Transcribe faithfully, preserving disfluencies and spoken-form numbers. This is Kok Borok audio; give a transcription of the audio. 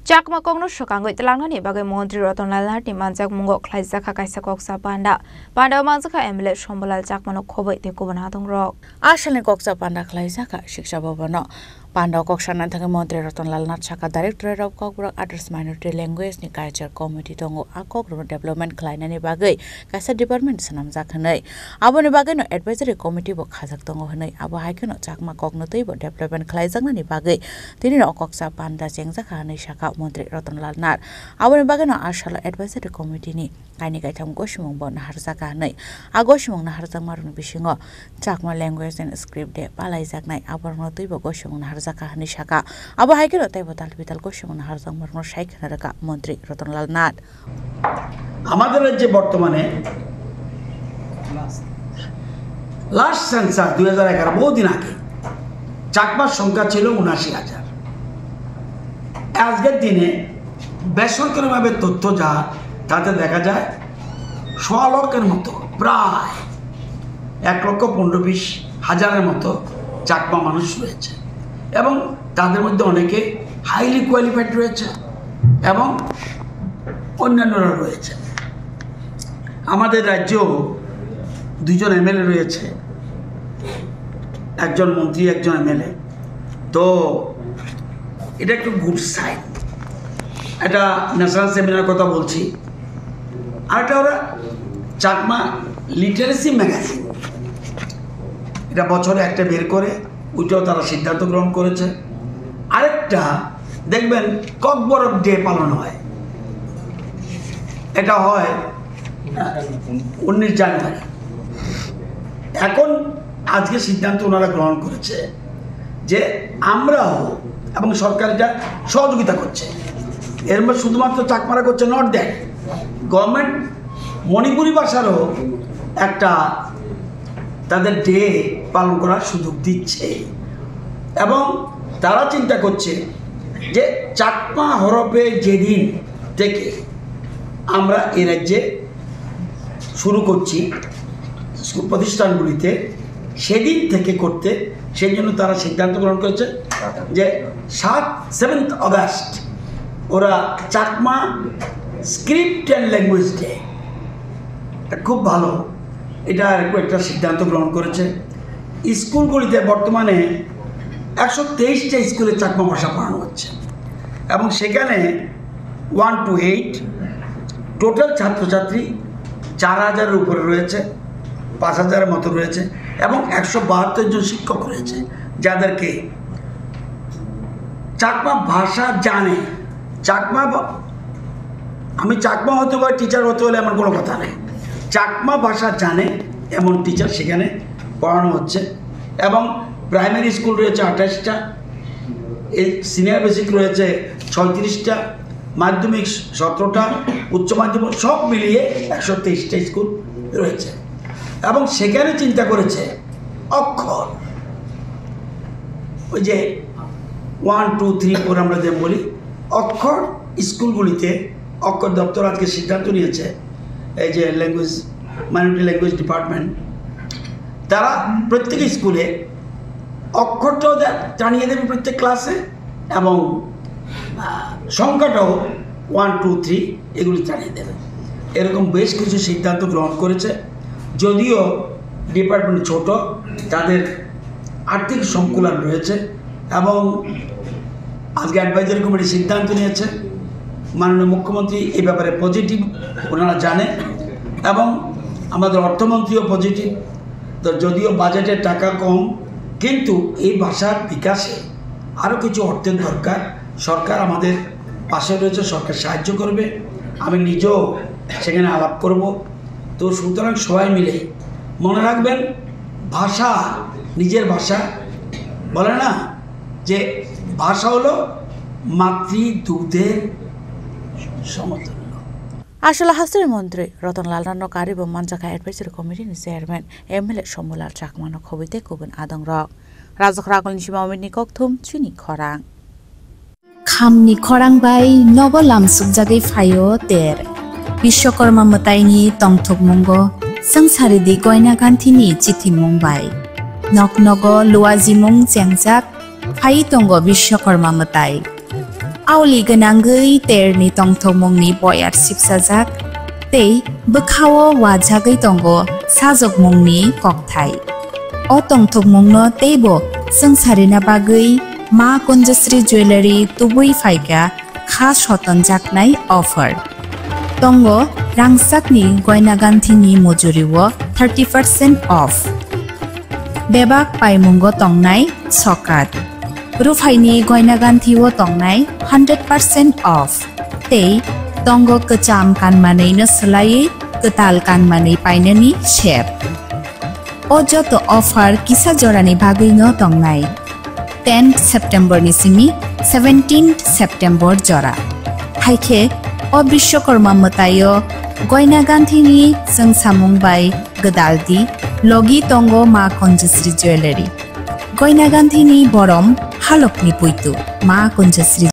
Chakma kokno swkangwi twlangnani bagwi Montri Rotonlal Nathni manjakmungo khlaijakha kaisa koksa panda. Pandao manjakha M L A Shambhulal Chakmano khobwi tei kubun adongrok. A salni koksa panda khlaijakha Shiksha Bhavan-o. Pandao kok sana thangwi Montri Rotonlal Nath sakha, Directorate of Kokborok Others Minority Language ni Culture Committee tongo, a kokrokno development khlainani bagwi kaisa department swnamjak hwnwi. Aboni bagwino advisory committee bo khajak tongo hwnwi, abo hai kheno Chakma kokno twibo development khlaijaknani bagwi tinino koksa panda chengjakha hwnwi sakha Montri Rotonlal Nath. Aboni bagwino a salo advisory committee ni kainwi kaitham gosimung bo naharjakha hwnwi. A gosimung naharjakmarokni bisingo Chakma language and script day palaijaknai, aborokno twibo gosimung naharjakha hwnwi sakha. Abo hai kheno teibo dal bidal gosimung naharjakmarokno sai khna rwkha Montri Rotonlal Nath. আমাদের রাজ্যে বর্তমানে last census দুই হাজার এগারো, বহুদিন আগে, চাকমার সংখ্যা ছিল উনাশি হাজার। আজকের দিনে বেসরকারিভাবে তথ্য যা, তাতে দেখা যায় সোয়া লক্ষের মতো, প্রায় এক লক্ষ পনেরো বিশ হাজারের মতো চাকমা মানুষ রয়েছে এবং তাদের মধ্যে অনেকে হাইলি কোয়ালিফাইড রয়েছে এবং অন্যান্যরা রয়েছে। আমাদের রাজ্যেও দুইজন এমএলএ রয়েছে, একজন মন্ত্রী, একজন এমএলএ। তো এটা একটু গুড সাইন। একটা ন্যাশনাল সেমিনার কথা বলছি, আর একটা ওরা চাকমা লিটারেসি ম্যাগাজিন, এটা বছরে একটা বের করে, ওইটাও তারা সিদ্ধান্ত গ্রহণ করেছে। আরেকটা দেখবেন, ককবরক ডে পালন হয়, এটা হয় উনিশ জানুয়ারি। এখন আজকে সিদ্ধান্ত ওনারা গ্রহণ করেছে যে আমরাও, এবং সরকার এটা সহযোগিতা করছে, এর মধ্যে শুধুমাত্র চাকমারা করছে, নট দ্যাট, গভর্নমেন্ট মণিপুরি ভাষারও একটা তাদের ডে পালন করার সুযোগ দিচ্ছে। এবং তারা চিন্তা করছে যে চাকমা হরফে যেদিন থেকে আমরা এই রাজ্যে শুরু করছি স্কুল প্রতিষ্ঠানগুলিতে, সেদিন থেকে করতে, সেই জন্য তারা সিদ্ধান্ত গ্রহণ করেছে যে সাত, সেভেন্থ অগাস্ট ওরা Chakma script and language day. খুব ভালো, এটা আরেকটু একটা সিদ্ধান্ত গ্রহণ করেছে। স্কুলগুলিতে বর্তমানে একশো তেইশটা স্কুলে চাকমা ভাষা পড়ানো হচ্ছে এবং সেখানে ওয়ান টু এইট টোটাল ছাত্রছাত্রী চার হাজারের উপরে রয়েছে, পাঁচ হাজারের মতো রয়েছে এবং একশো বাহাত্তর জন শিক্ষক রয়েছে, যাদেরকে চাকমা ভাষা জানে, চাকমা ভা-, আমি চাকমা হতে পারি, টিচার হতে হলে এমন কোনো কথা নেই। চাকমা ভাষা জানে এমন টিচার সেখানে পড়ানো হচ্ছে এবং প্রাইমারি স্কুল রয়েছে আঠাশটা, এই সিনিয়র বেসিক রয়েছে ছয়ত্রিশটা, মাধ্যমিক সতেরোটা, উচ্চ মাধ্যমিক সব মিলিয়ে একশো তেইশটা স্কুল রয়েছে। এবং সেখানে চিন্তা করেছে অক্ষর, ওই যে ওয়ান টু থ্রি ফোর আমরা যে বলি, অক্ষর স্কুলগুলিতে অক্ষর দপ্তর আজকে সিদ্ধান্ত নিয়েছে, এই যে ল্যাঙ্গুয়েজ, মাইনরিটি ল্যাঙ্গুয়েজ ডিপার্টমেন্ট, তারা প্রত্যেক স্কুলে অক্ষরটাও দে-, জানিয়ে দেবে প্রত্যেক ক্লাসে এবং, আহ, সংখ্যাটাও ওয়ান টু থ্রি এগুলি জানিয়ে দেবে। এরকম বেশ কিছু সিদ্ধান্ত গ্রহণ করেছে। যদিও ডিপার্টমেন্ট ছোট, তাদের আর্থিক সংকুলন রয়েছে এবং আজকে অ্যাডভাইজারি কমিটি সিদ্ধান্ত নিয়েছে। মাননীয় মুখ্যমন্ত্রী এই ব্যাপারে পজিটিভ, ওনারা জানেন, এবং আমাদের অর্থমন্ত্রীও পজিটিভ। তো যদিও বাজেটে টাকা কম, কিন্তু এই ভাষার বিকাশে আরও কিছু অর্থের দরকার। সরকার আমাদের পাশে রয়েছে, সরকার সাহায্য করবে। আমি নিজেও সেখানে আলাপ করব। তো সুতরাং সবাই মিলে মনে রাখবেন, ভাষা, নিজের ভাষা, বলে না যে ভাষা হলো মাতৃ দুগ্ধের সমতুল্য। Aswla hasteni montri Rotonlal Nathno karibo manjakha advisory committee ni chairman M L A Shambhulal Chakmano khobwi tei kubun adongrok. Rajok Ragolni sima Amit ni kokthum chini khorang. Khamni khorang bai nogo lamsukjagwi phaio ter. Bishwakarma mwtaini tongthokmungo swngcharidi goina ganthini chithimung bai. Nok nogo luajimung chengjak phai tongo Bishwakarma mwtai. Aoli gwnangwi terni tongthokmungni boyar sipsajak tei bwkhao wajagwi tongo sajwkmungni kokthai. O tongthokmungno teibo chwngsarina bagwi Ma Kunjasri Jewellery tubui phaikha kha sotonjaknai offer. Tongo rangchakni goina ganthini mujurio thirty percent off. Bebak paimungo tongnai sokat. Ruphaini goina ganthio tongnai hundred percent off. Tei tongo kwcham kanmanwino swlaiwi kwtal kanmanwi painani sep. O joto offer kisa jorani bagwino tongnai. Tenth September ni simi seventeenth September jora. Haikhe o Bishwakarma mwtaio goina ganthini chwngsamung bai gwdaldi logi tongo Ma Kunjasri Jewellery. Goina ganthini borom halokni puitu Ma Kunjasri